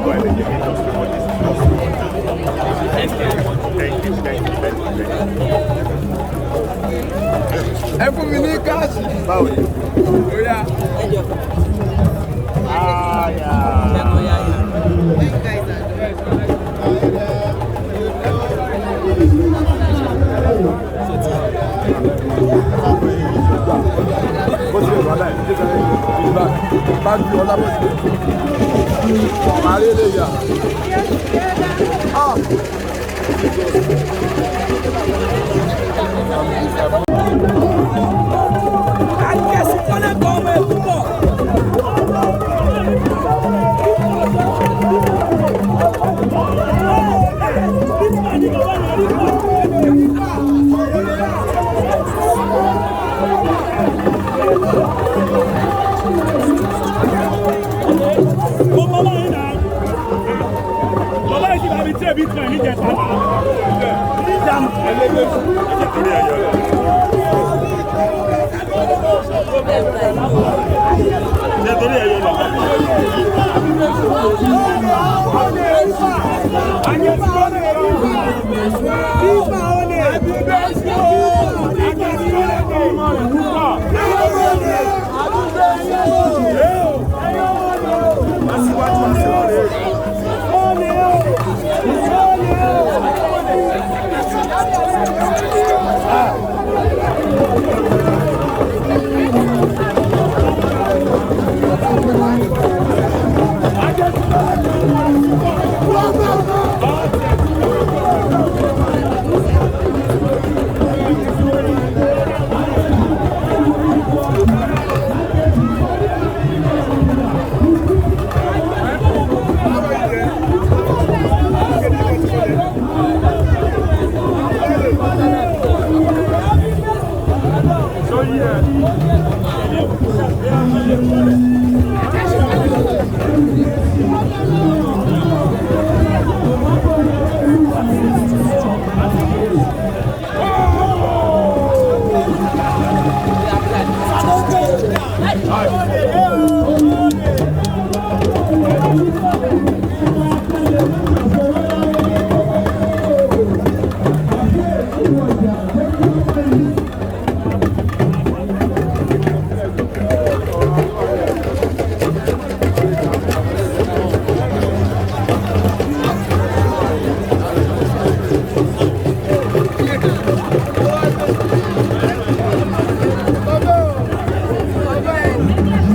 Thank you, thank you, thank you, thank you. Ẹ fún mi ní cash. Báwo ni? Ó yá. Bó ti lè wà láì, ṣé sáré Bá gbé ọlá bó ti lè. Àárẹ̀ lè yà. Ah! Mo mọ báyìí náà. Bàbá yìí ti bá mi tí ẹbí kan níjẹta náà. Níjà torí ẹyọ rẹ. Ṣé torí ẹyọ rẹ? Aṣíwájú aṣíwájú.